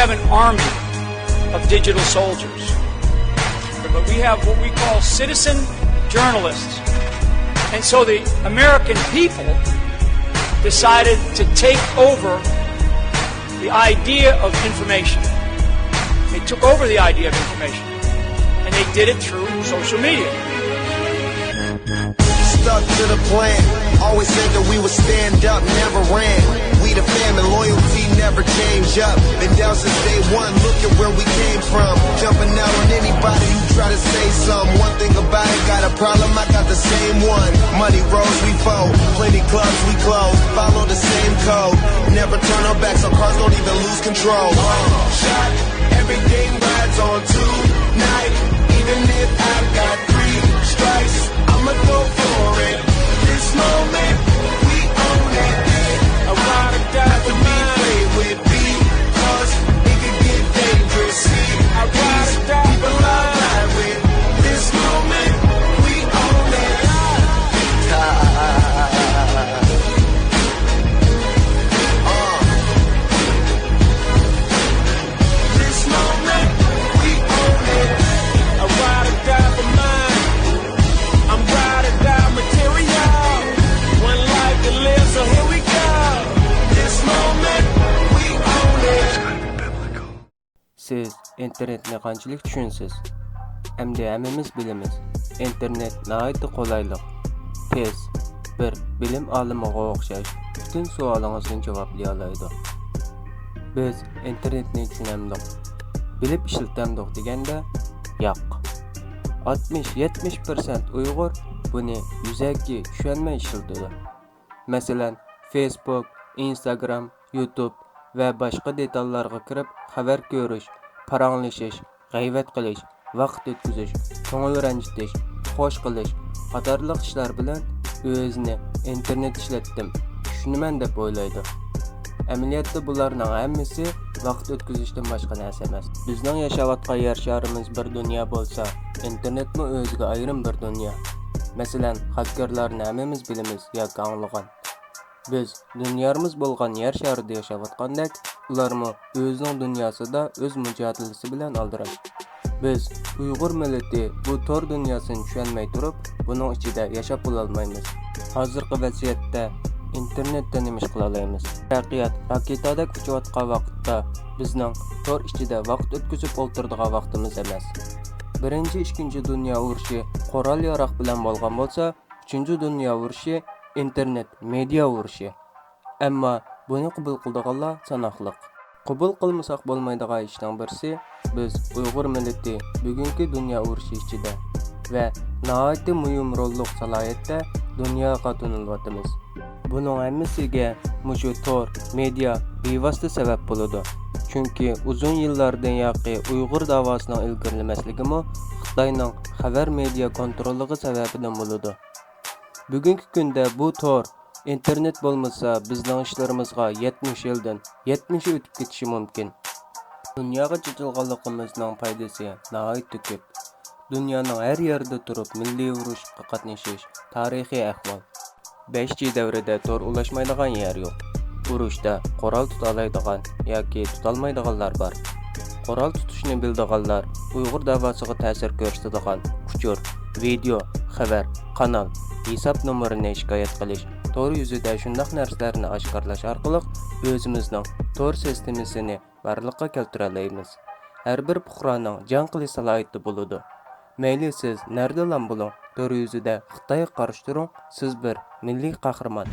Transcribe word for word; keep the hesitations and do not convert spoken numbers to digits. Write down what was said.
have an army of digital soldiers, but we have what we call citizen journalists. And so the American people decided to take over the idea of information. They took over the idea of information, and they did it through social media. Stuck to the plan. Always said that we would stand up, never ran. We the family, loyalty never change up. Been down since day one. Look at where we came from. Jumping out on anybody who try to say something. One thing about it, got a problem, I got the same one. Money rolls, we fold. Plenty clubs, we close. Follow the same code. Never turn our backs on cars, don't even lose control. Shot, everything rides on tonight. Even if I've got three strikes, I'ma go for it. This moment, we own it. I ride or die for mine. With me, cause it could get dangerous. See, I ride or die for mine. This moment, we own it. This moment, we own it. I ride or die for mine. I'm ride or die material. One life to live, so here we go. This moment, we own it. سىز ئىنتېرنېتنى قانچىلىك چۈشىنىسىز؟ ئەمدى ھەممىمىز بىلىمىز، ئىنتېرنېت ناھايىتى قولايلىق، تېز، بىر بىلىم ئالىمىغا ئوخشاش پۈتۈن سوئالىڭىزنى جاۋابلىيالايدۇ. بىز ئىنتېرنېتنى چۈشىنەمدۇق، بىلىپ ئىشلىتەمدۇق دېگەندە، ياق. ئاتمىش يەتمىش پىرسەنت ئۇيغۇر بۇنى يۈزەكى چۈشەنمەي ئىشلىتىدۇ. مەسىلەن، فېيسبۇك، ئىنستاگرام، يۇتۇب ۋە باشقا دېتاللارغا كىرىپ خەۋەر كۆرۈش، پاراڭلىشىش، غەيۋەت قىلىش، ۋاقىت ئۆتكۈزۈش، كۆڭۈل رەنجىتىش، خوش قىلىش قاتارلىق ئىشلار بىلەن ئۆزىنى ئىنتېرنېت ئىشلەتتىم، چۈشىنىمەن دەپ ئويلايدۇ. ئەمەلىيەتتە بۇلارنىڭ ھەممىسى ۋاقىت ئۆتكۈزۈشتىن باشقا نەرسە ئەمەس. بىزنىڭ ياشاۋاتقان يەر شارىمىز بىر دۇنيا بولسا، ئىنتېرنېتمۇ ئۆزىگە ئايرىم بىر دۇنيا. مەسىلەن، خاككېرلارنى ھەممىمىز بىلىمىز ياكى ئاڭلىغان. بىز دۇنيارىمىز بولغان يەر شارىدا ياشاۋاتقاندەك، ئۇلارمۇ ئۆزىنىڭ دۇنياسىدا ئۆز مۇجادىلىسى بىلەن ئالدىراش. بىز ئۇيغۇر مىللىتى بۇ تور دۇنياسىنى چۈشەنمەي تۇرۇپ، بۇنىڭ ئىچىدە ياشاپ بولالمايمىز. ھازىرقى ۋەزىيەتتە ئىنتېرنېتتە نېمە ئىش قىلالايمىز؟ تەرەققىيات راكېتادەك ئۇچۇۋاتقان ۋاقىتتا بىزنىڭ تور ئىچىدە ۋاقىت ئۆتكۈزۈپ ئولتۇرىدىغان ۋاقتىمىز ئەمەس. بىرىنچى، ئىككىنچى دۇنيا ئۇرۇشى قورال-ياراغ بىلەن بولغان بولسا، ئۈچىنچى دۇنيا ئۇرۇشى ئىنتېرنېت، مېدىيا ئۇرۇشى. ئەمما بۇنى قوبۇل قىلىدىغانلار ساناقلىق. قوبۇل قىلمىساق بولمايدىغان ئىشنىڭ بىرسى، بىز ئۇيغۇر مىللىتى بۈگۈنكى دۇنيا ئۇرۇشى ئىچىدە ۋە ناھايىتى مۇھىم روللۇق سالاھىيەتتە دۇنياغا تونۇلۇۋاتىمىز. بۇنىڭ ھەممىسىگە مۇشۇ تور، مېدىيا بىۋاسىتە سەۋەب بولىدۇ. چۈنكى ئۇزۇن يىللاردىن ياقى ئۇيغۇر داۋاسىنىڭ ئىلگىرىلىمەسلىكىمۇ خىتاينىڭ خەۋەر مېدىيا كونتروللۇقى سەۋەبىدىن بولىدۇ. بۈگۈنكى كۈندە بۇ تور، ئىنتېرنېت بولمىسا، بىزنىڭ ئىشلىرىمىزغا يەتمىش يىلدىن يەتمىشى ئۆتۈپ كېتىشى مۇمكىن. دۇنياغا چېچىلغانلىقىمىزنىڭ پايدىسى ناھايىتى كۆپ. دۇنيانىڭ ھەر يېرىدە تۇرۇپ مىللىي ئۇرۇشقا قاتنىشىش، تارىخىي ئەھۋال. بەش جى دەۋرىدە تور ئۇلاشمايدىغان يەر يوق. ئۇرۇشتا قورال تۇتالايدىغان ياكى تۇتالمايدىغانلار بار. قورال تۇتۇشنى بىلىدىغانلار ئۇيغۇر داۋاسىغا تەسىر كۆرسىتىدىغان ئۇچۇر، ۋىدېئو، خەۋەر، قانال، ھېساب نومۇرىنى شىكايەت قىلىش، تور يۈزىدە شۇنداق نەرسىلەرنى ئاشكارىلاش ئارقىلىق ئۆزىمىزنىڭ تور سىستېمىسىنى بارلىققا كەلتۈرەلەيمىز. ھەر بىر پۇقرانىڭ جەڭ قىلىش سالاھىيىتى بولىدۇ. مەيلى سىز نەدىلا بولۇڭ، تور يۈزىدە خىتايغا قارشى تۇرۇڭ، سىز بىر مىللىي قەھرىمان.